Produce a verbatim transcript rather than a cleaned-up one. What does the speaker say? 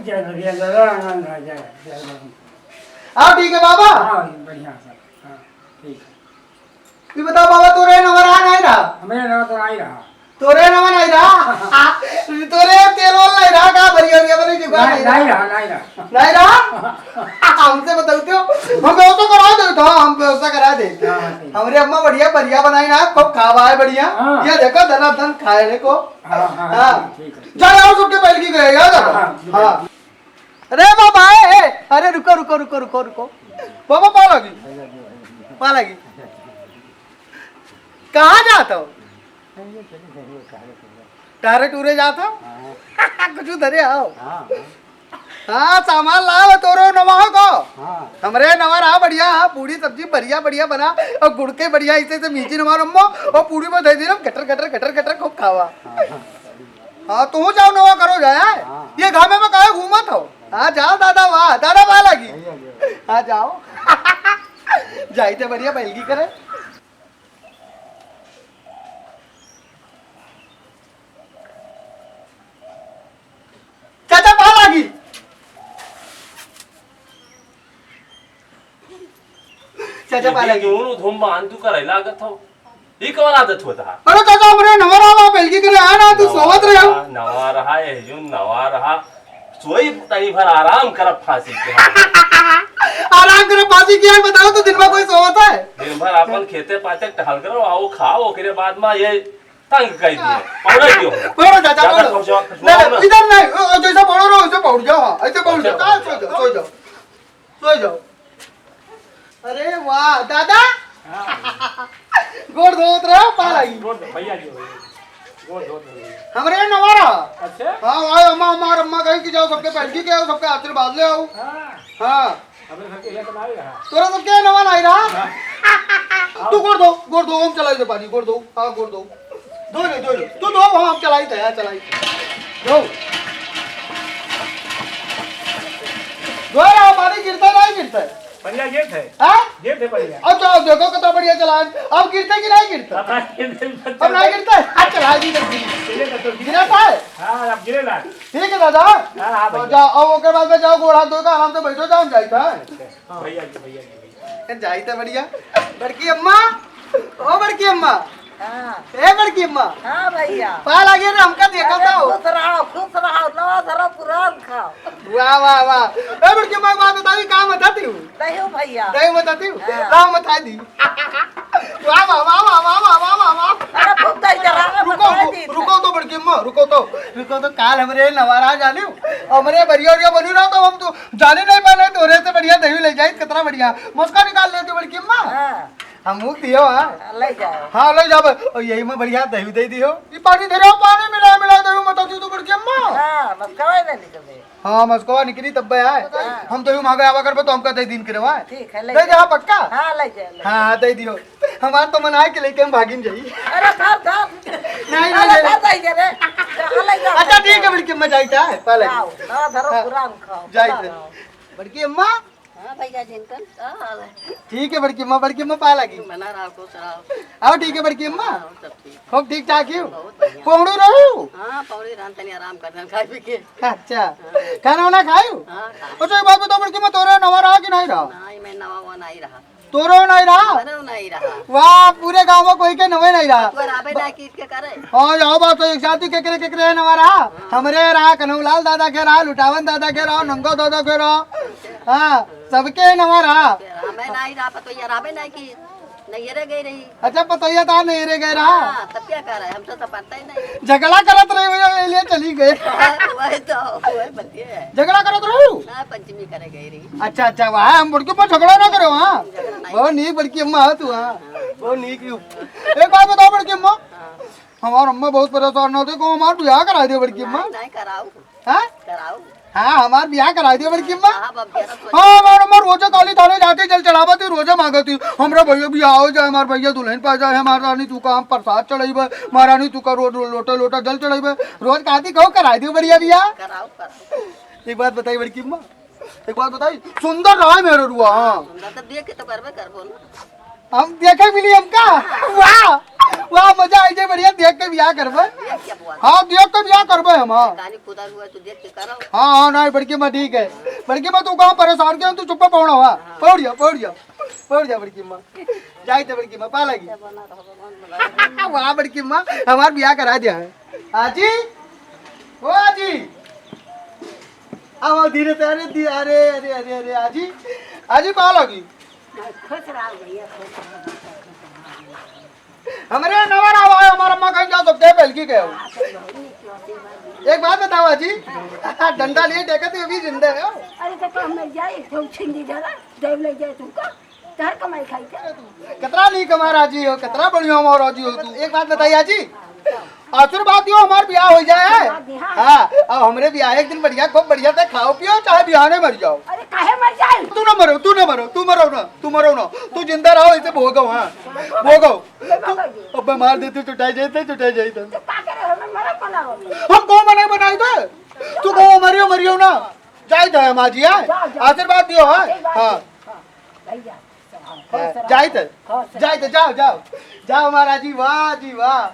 जय भैया, जय राम, जय, जय राम। हाँ, ठीक है बाबा। हाँ, बढ़िया सब। हाँ, ठीक है। ये बताओ बाबा, तोरे नवा रहा नहीं रहा? हमें नवा तो नहीं रहा। तोरे नवा नहीं रहा? तोरे तेल वाला नहीं रहा का? बढ़िया, बढ़िया, बढ़िया जुगाड़ नहीं, नहीं रहा। नहीं रहा, नहीं रहा। नहीं रहा? हमसे बताओ क्यों? हम व्यवस्था करा दे तो, हम व्यवस्था करा दे। हाँ, हाँ, ठीक। हमरे अम्मा बढ़िया, बढ़िया बनाई ना, खूब खावा है बढ़िया। हाँ। ये देखो, धनाधन खाए देखो। हाँ, हाँ, हाँ। ठीक है, ठीक है। जा आओ, सबके पहले की गए, याद आ? हाँ, हाँ, ठीक है। हाँ। अरे बाबा, ए, ए, अरे रुको, रुको, रुको, रुको, रुको। बाबा, पा लगी। पा लगी। कहाँ जात हो? टहरे टूरे जात हो? हाँ। कुछ धरे आओ। हाँ, हाँ। हाँ, सामान लाओ, तोरो नवा हो को। हाँ। हमरे नवा रहा बढ़िया, हाँ, पूड़ी सब्जी बढ़िया, बढ़िया बना, और गुड़ के बढ़िया इसे से मीठी नवा रम्मो, और पूड़ी में दे दे, गटर, गटर, गटर, गटर खूब खावा। हाँ, हाँ। हाँ, तू जाओ नवा करो जाए। हाँ। ये घामे में काहे घूमत हो? हाँ, जाओ दादा, वाह, दादा वाह लगी। भैया, भैया। हाँ, जाओ। जाई थे बढ़िया बैलगी करे। चाचा पा लागी। चाचा पा लागी। क्यों धूम बांध तू करे लागत हो? ई कौन आदत होता है? अरे चाचा, हमरे नवा रहा, बेलगी करे आया ना, तू सोवत रहे हो। नवा रहा, ये जो नवा रहा, सोई तनी भर आराम करब फांसी के। आराम करब फांसी के, यार बताओ तो, दिन भर कोई सोवत है? दिन भर अपन खेते पाते टहल करो, आओ खाओ, ओकरे बाद में ये तंग कर दिए। पौड़ा दियो। पौड़ा चाचा, ज्यादा पौड़ा। खौचा, नहीं, नहीं, इधर नहीं, ओ, जैसा पौड़ा रहो, वैसे पौड़ जाओ, हाँ, ऐसे पौड़ जाओ। अच्छा, हाँ, सो जाओ, सो जाओ। सो जाओ। अरे वाह, दादा। हाँ। गोड़ धोत रहे हो, पा हाँ, लगी। गोड़ धो, भैया जी, भैया जी। गोड़ धोत रहे हो। हमरे नवा रहा। अच्छा? हाँ, भाई, अम्मा, अम्मा, अम्मा कही कि जाओ सबके पैंटी के आओ, सबके आशीर्वाद ले आओ। हाँ। हाँ। हमरे घर के हिया तो नहीं रहा। तोरा सबके नवा नहीं रहा? हाँ। तू गोड़ धो, गोड़ धो, हम चलाई दे पानी, गोड़ धो, हाँ, गोड़ धो। धो ले, धो ले। तू धो, हम चलाई थे, हाँ, चलाई थे। धो। धो रहा, पानी गिरता नहीं गिरता है? बढ़िया गिरत है। हाँ? गिरत है बढ़िया। अब जाओ, देखो कितना बढ़िया चला है। अब गिरते कि नहीं गिरते? अब नहीं गिरते। अब नहीं गिरते? हाँ, चला दी तो गिरी। गिरे तो गिरे। गिरा था? हाँ, अब गिरे ना। ठीक है दादा। हाँ, हाँ, तो भैया। जाओ, अब ओकर बाद में जाओ, गोड़ हाथ धो के आराम से बैठो, जाओ, हम जाई था। अच्छा, भैया जी, भैया जी, भैया। जाई था बढ़िया। बड़की अम्मा, ओ बड़की अम्मा। हाँ। ए बड़की अम्मा। हाँ भैया। पा लागे रे, हमका देखा अरे था। खुश रहो, खुश रहो, नवा धरो, पुरान खाओ। वाह, वाह, वाह। ए बड़की अम्मा, एक बात बताई, का बताती हूँ? दही भैया। दही बताती हूँ? हाँ। लाओ, बता दी। वाह, वाह, वाह। अरे खूब दही चला, अरे रुको, बताई दी। रुको तो बड़की अम्मा, रुको तो। रुको तो, काल हमरे नवारा जाने, हमरे बरिया उरिया बनी रहा तो हम तो जाने नहीं पाने, तोरे से बढ़िया दही ले जाई, कितना बढ़िया। मस्का निकाल लेती बड़की अम्मा। हाँ। हम मुँह दियो, हाँ। हाँ, ले जाओ। हाँ, ले जाओ। और यही में बढ़िया दही दे दियो। ये पानी धरे हो, पानी मिला, मिला दही में तो तू तो बड़की अम्मा। हाँ, मस्कवा दे निकल दे। हाँ, मस्कवा निकली तब बे आए। हाँ। हम दही मांगे आवा करबे तो हमका दे दिन के रवा। ठीक है, ले ले जाओ। जाओ, पक्का? हाँ, ले जाओ, ले हाँ, जाओ। हाँ, दे दियो। हमार तो मन आए कि लेके हम भागिन जाई। अरे, धर, धर। नहीं, अरे, नहीं, धर, नहीं। दे दे रे। चल, ले जाओ, अच्छा, ले ठीक है, जाओ। बड़की अम्मा जाई था, पहले। जाओ, ना धरो, हाँ। पुरान खाओ, जाई पुरान थे। खाओ। बड़की अम्मा, हाँ भैया जिनकन, का हाल है? ठीक है बड़की अम्मा, बड़की अम्मा पा लगी। बना रहा, खुश रहो। आओ ठीक है बड़की अम्मा। हाँ, सब ठीक। खूब ठीक ठाक ही हो? बहुत बढ़िया। पौड़ी रहू? हाँ, पौड़ी रहन तनी आराम कर देन खाए पी के। अच्छा। हाँ। खाना वाना खायू? हाँ, खाए। अच्छा, एक बात बताओ बड़की अम्मा, तोरे नवा रहा कि नहीं रहा? नहीं, मैं नवा हुआ नहीं रहा। तोरो नहीं रहा? हमारे नहीं रहा। वाह, पूरे गाँव में कोई के नवे नहीं रहा। कोई रहबे ना की के करे। हाँ, जाओ बात तो एक साथी केकरे केकरे है नवा रहा। हाँ। हमरे रहा, कन्हऊलाल दादा के रहा, लुटावन दादा के रहा, नंगो दादा के रहा। हाँ, सबके नवा रहा। हमें नहीं रहा, पतोहिया रहबे नहीं की, नैहरे गई रही। अच्छा, पतोहिया तो नैहरे गए रहा। हाँ, तब क्या कर रहे, हमसे तो पता ही नहीं। झगड़ा करत रहे, वही लिए चली गए। हाँ, वही तो, वही बतिया है। झगड़ा करत रहू? हाँ, पंचमी करे गई रही। अच्छा, अच्छा, वहाँ हम बड़की अम्मा झगड़ा ना करे, हाँ। झगड़ा नहीं। बहुत नीक बड़की अम्मा है तू, हाँ। हाँ। बहुत नीक यू। एक बात बताओ बड़की अम्मा, हाँ। हमार अम्मा बहुत परेशान ना होते, को हमार बियाह करा दे बड़की अम्मा। नहीं, नहीं कराऊ। हाँ? कराऊ। हाँ, हमार बियाह करा दे बड़की अम्मा। हाँ, बाप जी, अब हाँ, हमार अम्मा रोजे काली थाने जाके जल चढ़ावती, रोजे मांगती, हमरा भैया बियाह हो जाए, हमार भैया दुल्हन पा जाए, हमार रानी तू का हम प्रसाद चढ़ाइबे, महारानी तू का रोज लोटा लोटा जल चढ़ाइबे, रोज कहती कहो करा दे बढ़िया बियाह। कराऊ, कराऊ। एक बात बताई बड़की अम्मा, एक बात बताई, सुंदर रहा है मेहररुआ, हाँ। सुंदर तो देख के तो करबे करबो ना। हम देखे मिली हमका, वाह। वाह, मजा आई जाए, बढ़िया देख के बियाह करबे। हाँ, देख के बियाह करबे हम, हाँ। हाँ, हाँ, नहीं, बड़की माँ ठीक है। बड़की माँ, तू कहाँ परेशान के, तू चुप्पा पौड़ा हुआ। पौड़ जा, पौड़ जा, पौड़ जा, बड़की माँ। जाई थे बड़की माँ, पा लगी। वाह, बड़की माँ, हमार बियाह करा दिया है। आजी, ओ आजी, आओ धीरे से। अरे दी-, अरे, अरे, अरे, अरे, आजी, आजी, पा लगी। खुश रहो भैया, खुश रहो। हमरे नवा रहा है, हमारा अम्मा कहीं जा सकते हैं, पहलकी गए हो। एक बात बताओ आजी, डंडा लिए टेके तो अभी जिंदा है हो। अरे तो हम मर जाए, तो छिंदी जरा, देव ले जाए तुमको, तहर कमाई खाई के। कितना नहीं कमा राजी हो, कितना बढ़िया हमारा राजी हो तू। एक बात बताइए आजी, आशीर्वाद दियो, हमार बियाह हो जाए। आशीर्वाद दिया। हाँ, अब हमरे बियाह एक दिन बढ़िया, खूब बढ़िया से खाओ पियो, चाहे बिहाने मर जाओ। अरे काहे मर जाए? तू ना मरो, तू ना मरो, तू मरो ना, तू मरो ना, तू जिंदा रहो, इसे भोगो, हाँ, भोगो। ले बाबा जी। अब मार देते, चुटाई जाते, चुटाई जाते। तो का करे, हमें मरद बना हो। हम को मने बनाई दे? तू को मरियो, मरियो ना। जाई दे हम आजी, हाँ? जा, जा। आशीर्वाद दियो, हाँ? आशीर्वाद हाँ। दियो। हाँ, भैया। हाँ, जाई दे। हाँ, जाई दे, जाओ, जाओ। जाओ महाराज जी, वाह जी, वाह।